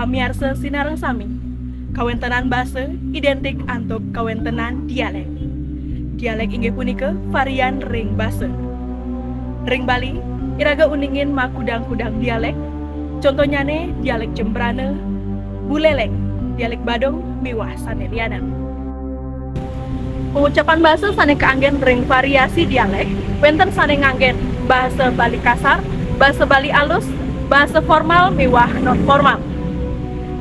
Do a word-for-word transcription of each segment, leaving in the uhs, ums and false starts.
Pamiarsa sinareng sami, kawéntenan basa idéntik antuk kawéntenan dialék. Dialék inggih punika varian ring basa. Ring Bali, iraga uningin makudang-kudang dialék, contonyané dialék Jembrana, Buléléng, dialék Badung, miwah sané lianan. Pangucapan basa sané kaanggén ring variasi dialék, wénten sané nganggén basa Bali kasar, basa Bali alus, basa formal miwah non formal.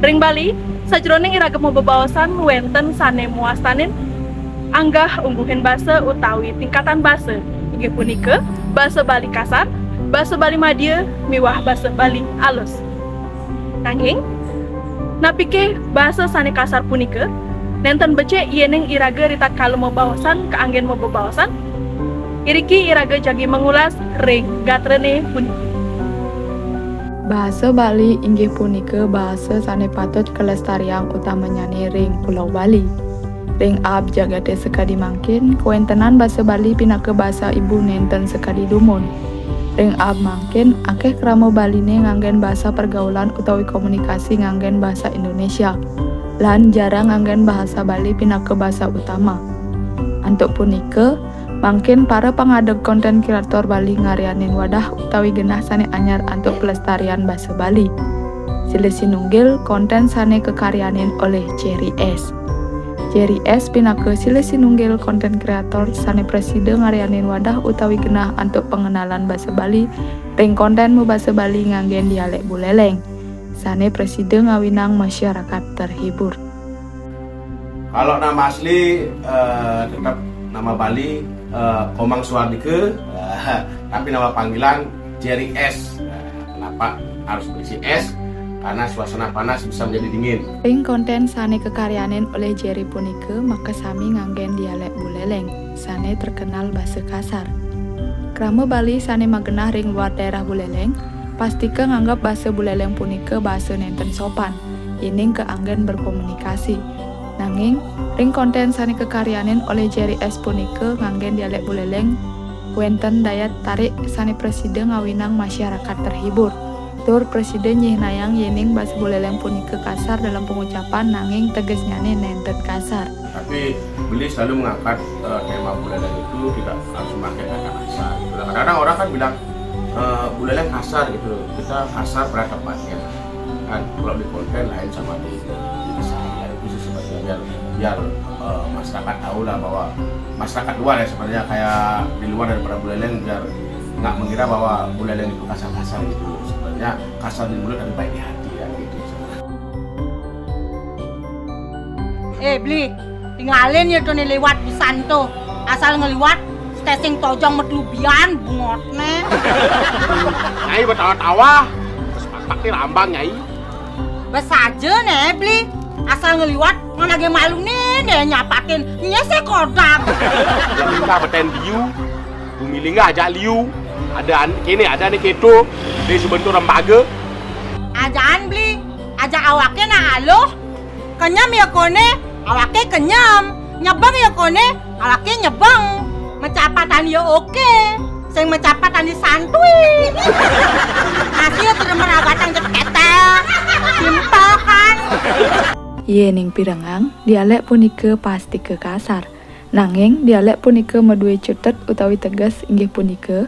Ring Bali, sajroning iraga mabebaosan wénten sané mawastanin anggah ungguhing basa utawi tingkatan basa, inggih punika basa Bali kasar, basa Bali madya, miwah basa Bali alus. Nanging, napiké basa sané kasar punika? Nénten becik yéning iraga ritatkala mabaosan kaanggén mabebaosan. Iriki iraga jagi mangulas ring gatrané puniki. Basa Bali inggih punika basa sané patut kalestariang utamanyané ring Pulau Bali. Ring aab jagaté sakadi mangkin, kawéntenan basa Bali pinaka basa ibu nénten sakadi dumun. Ring aab mangkin, akéh krama Baliné nganggén basa pergaulan utawi komunikasi nganggén basa Indonesia, lan jarang nganggén basa Bali pinaka basa utama. Antuk punika, mangkin para pangadeg kontén kreator Bali ngaryanin wadah utawi genah sané anyar antuk pelestarian basa Bali. Silih sinunggil kontén sané kakaryanin olih Jerry S. Jerry S pinaka silih sinunggil kontén kreator sané prasida ngaryanin wadah utawi genah antuk pangenalan basa Bali ring kontén mabasa Bali nganggén dialék Buléléng, sané prasida ngawinang masyarakat terhibur. Kalau nama asli, eh, tetap nama Bali, eh, Komang Suardika, eh, tapi nama panggilan Jerry S. Nah, kenapa harus berisi S? Karena suasana panas bisa menjadi dingin. Ring kontén sané kakaryanin olih Jerry punika makasami nganggén dialék Buléléng, sané terkenal basa kasar. Krama Bali sané magenah ring luar daerah Buléléng, pastika nganggep basa Buléléng punika basa nénten sopan, yéning kaanggén berkomunikasi. Nanging, ring kontén sané kakaryanin olih Jerry S punika nganggén dialék Buléléng, wénten daya tarik sané prasida ngawinang masyarakat terhibur. Tur prasida nyihnayang yéning basa Buléléng punika kasar dalam pengucapan, nanging tegesnyané nénten kasar. Tapi beliau selalu mengangkat, eh, tema Buléléng itu tidak harus memakai kata kasar gitu. Kadang-kadang orang kan bilang, eh, Buléléng kasar gitu loh. Kita kasar pada tempatnya. Kan kalau di kontén lain sama di, di keseharian itu sih sebetulnya biar, biar, eh, masyarakat tahu lah bahwa masyarakat luar ya sebenarnya kayak di luar daripada Buléléng biar nggak mengira bahwa Buléléng itu kasar-kasar gitu. Sebenarnya kasar di mulut tapi baik di hati ya gitu sebenarnya. Eh, Bli, tingalin ya tuh nih lewat di santo. Asal ngeliwat, stesing tojong metlubian, bungotne. Nyai betawa-tawa, terus patak nih lambang, Nyai. Besaja nih, Bli. Asal ngeliwat, mana ge malu nih, nih nyapatin, nyese kodak. Yang minta beten diu, bumi lingga ajak liu. Ada an-, kene ada nih keto, di sebentuk rembaga. Ajaan, Bli, ajak awake nak aluh. Kenyem ya kone, awake kenyem. Nyebeng ya kone, awake nyebeng. Mecapat andi ya oke. Sing mecapat andi santuy. Masih ya terima agatan ceketel. Simpel kan? Yéning pirengang, dialék punika pastika kasar. Nanging, dialék punika madué cutet utawi teges, inggih punika,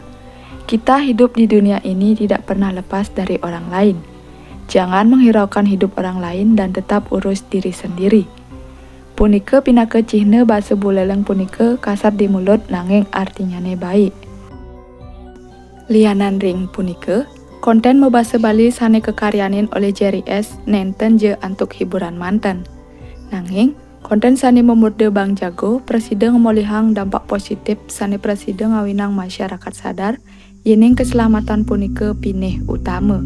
kita hidup di dunia ini tidak pernah lepas dari orang lain. Jangan menghiraukan hidup orang lain dan tetap urus diri sendiri. Punika pinaka cihna basa Buléléng punika kasar di mulut nanging artinyané baik. Lianan ring punika, kontén mabasa Bali sané kakaryanin olih Jerry S nénten ja antuk hiburan manten. Nanging, kontén sané mamurda Bang Jago prasida ngamolihang dampak positif sané prasida ngawinang masyarakat sadar yéning keselamatan punika pinih utama.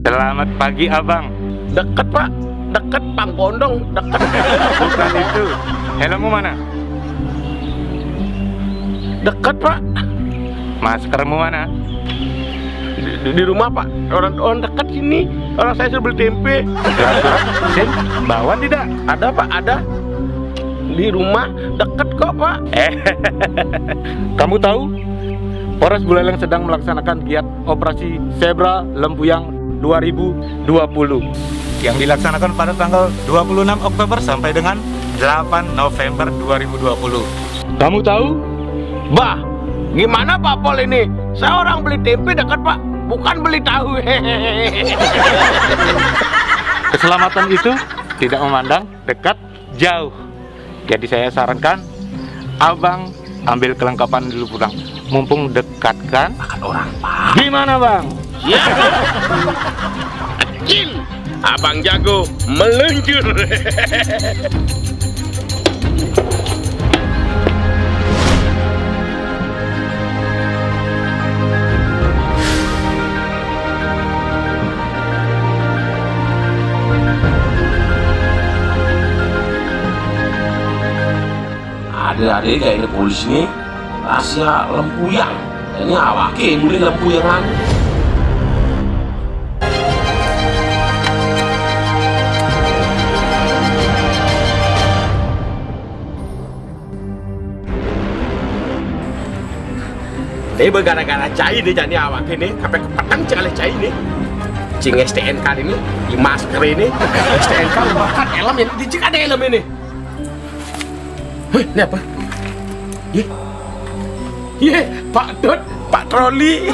Selamat pagi, Abang. Deket, Pak. Deket, Pang Gondong. Deket. Bukan itu. Helmmu mana? Deket, Pak. Maskermu mana? Di, di, di rumah, Pak. Orang, orang dekat sini. Orang saya suruh beli tempe. Surat-surat, SIM, bawaan tidak? Ada, Pak, ada. Di rumah, deket kok, Pak. Eh, kamu tahu? Polres Buleleng sedang melaksanakan giat Operasi Zebra Lempuyang dua ribu dua puluh yang dilaksanakan pada tanggal dua puluh enam Oktober sampai dengan delapan November dua ribu dua puluh. Kamu tahu? Bah, gimana Pak Pol ini? Saya orang beli tempe dekat, Pak, bukan beli tahu. Keselamatan itu tidak memandang dekat jauh. Jadi saya sarankan abang ambil kelengkapan dulu pulang. Mumpung dekat kan? Makan orang, Pak. Gimana, Bang? Ya. Cil, abang jago meluncur. Ada-ada kayak ini polisi nih, rahasia lempuyang. Ini awake mulai lempuyangan. Ini gara-gara cai nih, jadi awake nih, sampai kepetang cai cai nih. Cing S T N K ini, di masker ini, S T N K makan helm ini, di ada helm ini. Hei, ini apa? Ye, ye, Pak Dot, Pak Troli.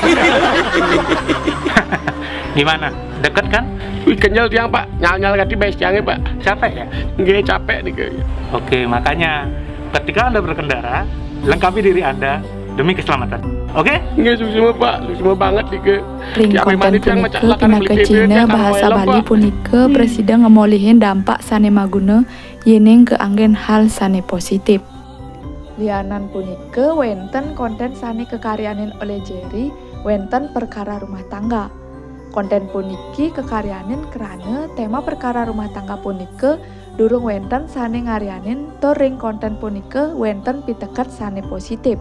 Gimana? Deket kan? Wih, kenyal tiang, Pak. Nyal-nyal kati bes tiangnya, Pak. Capek ya? Nggih, capek nih. Oke, makanya ketika Anda berkendara, lengkapi diri Anda demi keselamatan. Oke? Nggih, suksma, Pak. Suksma banget nih. Ring konten puniki tinaga Cina bahasa Bali punika prasida ngemolihin dampak sane maguna yening kaanggen hal sane positif. Lianan punika wenten konten sane kakaryanin oleh Jerry, wenten perkara rumah tangga. Konten puniki kakaryanin krana tema perkara rumah tangga punika durung wenten sane ngaryanin tur ring konten punika wenten piteket sane positif.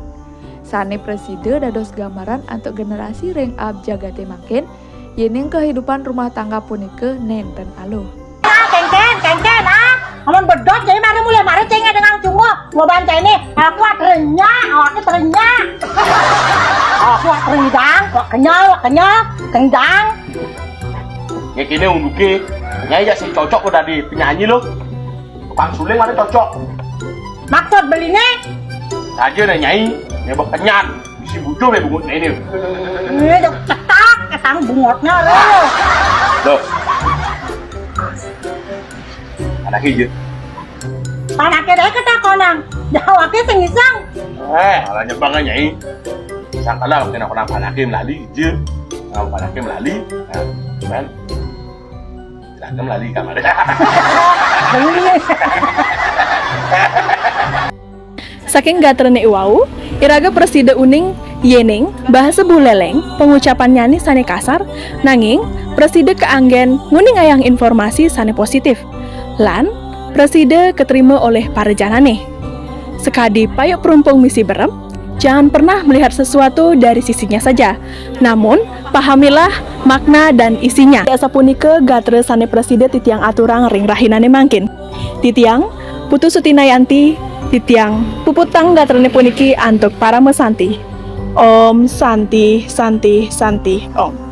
Sane prasida dados gambaran antuk generasi ring abjagate mangkin, yening kahidupan rumah tangga punika nenten aluh. Ah, kengken, kengken, ah. Amun bedot, jadi mari mulai mari cengnya dengan cungguh. Mau bancai nih, aku renyah, aku renyah. Aku renyah, aku kenyal, aku kenyal, kenyang. Ya kini unduke, nyai ya sing cocok kok dadi penyanyi lo. Tukang suling ada cocok. Maksud belinya? Aja nih nyai, ya bek kenyan. Bisi bujur ya bungut ini. Ini udah cetak, ketang bungotnya lo. Loh. Anak hijau. Panake deh ketakonan. Jawabnya sing iseng. Eh, malah nyebang nyai. Sangkala kena kena panake melali hijau. Nah, panake melali. Nah, kan? Silahkan melali kamar. Saking gatrane iwau, iraga prasida uning yening bahasa Buleleng pangucapannyane sane kasar, nanging prasida kaanggen nguningayang informasi sane positif, lan prasida katrima olih para janane. Sakadi payuk perumpung misi berem, jangan pernah melihat sesuatu dari sisinya saja, namun pahamilah makna dan isinya. Asapunika gatra sane prasida titiang aturang ring rahinane mangkin. Titiang, Putu Sutinayanti, titiang puputang gatrane puniki antuk parama santi. Om Santi, Santi, Santi, Om.